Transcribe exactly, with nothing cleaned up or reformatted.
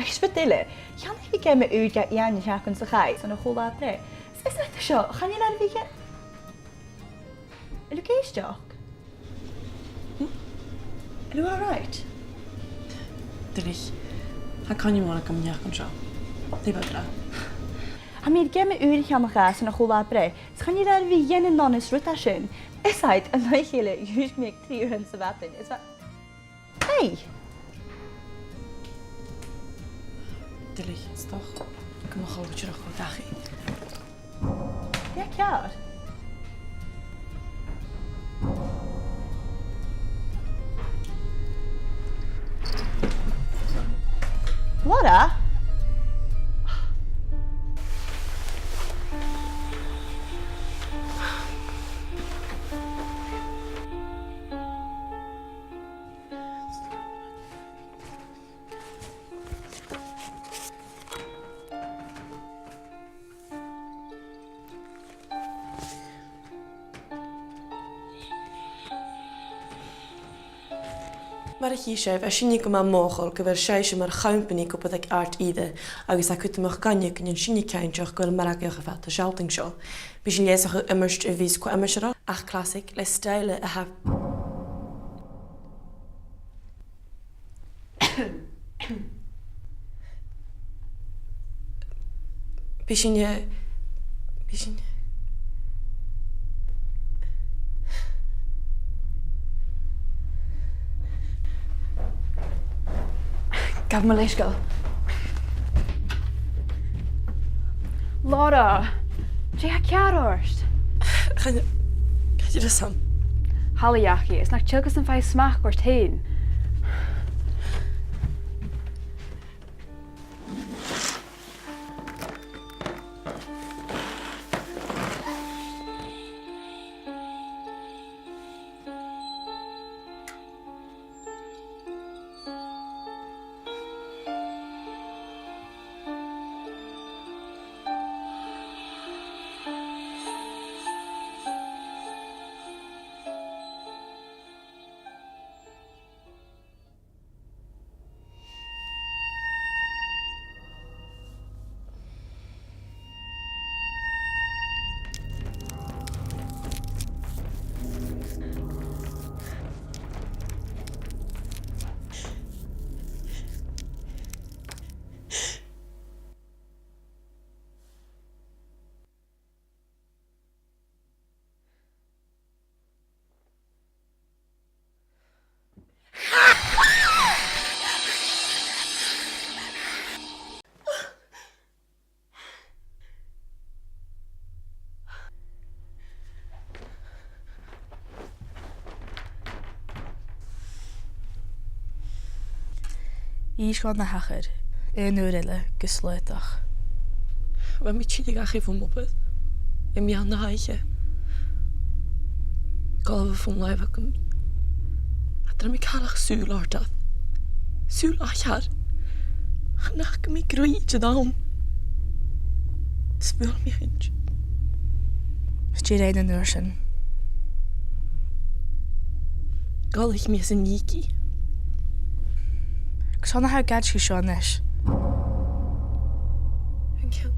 Agus rud eile, cheannaich mi geama ùr dha Iain an t-seachdain sa chaidh, son a' cho-là-breith. Is, is e seo, chan eil e air a bhith... A bheil thu ag èisteachd? Hmm? A bheil thu all right? Duilich. Tha coinneamh mòr agam an t-seachdain seo. Dè bha thu ag ràdh? Tha mi air geama ùr a cheannach dha son a' cho-là-breith. Is chan eil e air a bhith dèanamh an aon rud a tha sin. Is iad an oidhche eile, dhùisg mi aig trì uairean sa mhadainn. Is bha... Hey! Duilich, 's dòcha gum bu chòir dhomh a dhol dhachaigh. Dè tha ceàrr? Laura? Mar a chì sibh, tha sinne gu math mothachail gu bheil sibhse mar chompanaidh ag obair aig Àrd-Ìre, agus tha e cudromach dhuinne gun dèan sinne cinnteach gu bheil margadh air fad an t-seachdain seo. Bidh sinn leasachadh iomairt a bhios co-aimsireach ach clasaig le stoidhle a tha... Bidh sinn, eh, bidh sinn... Gabh mo leisgeul. Laura, dè tha ceàrr ort? Chan, chan eil fhios agam. Thalla dhachaigh, is nach till gus am faigh thu smachd ort fhèin. Innsidh dhomh na thachair, aon uair eile gu slaodach. Bha mi a' tilleadh dhachaigh bhon obair am meadhan na h-oidhche. Gabhail am fòn-làimhe agam. Cha do rinn mi càil ach sùil air adhart. Sùil air adhart. Chan fhaca mi grèim an àm. Is bhuail mi a' chuid. Is dè rinn thu an uair sin? Dh'fhàillich mi às an dìg i. Agus carson a tha thu ag aideachadh seo a-nis? An ceann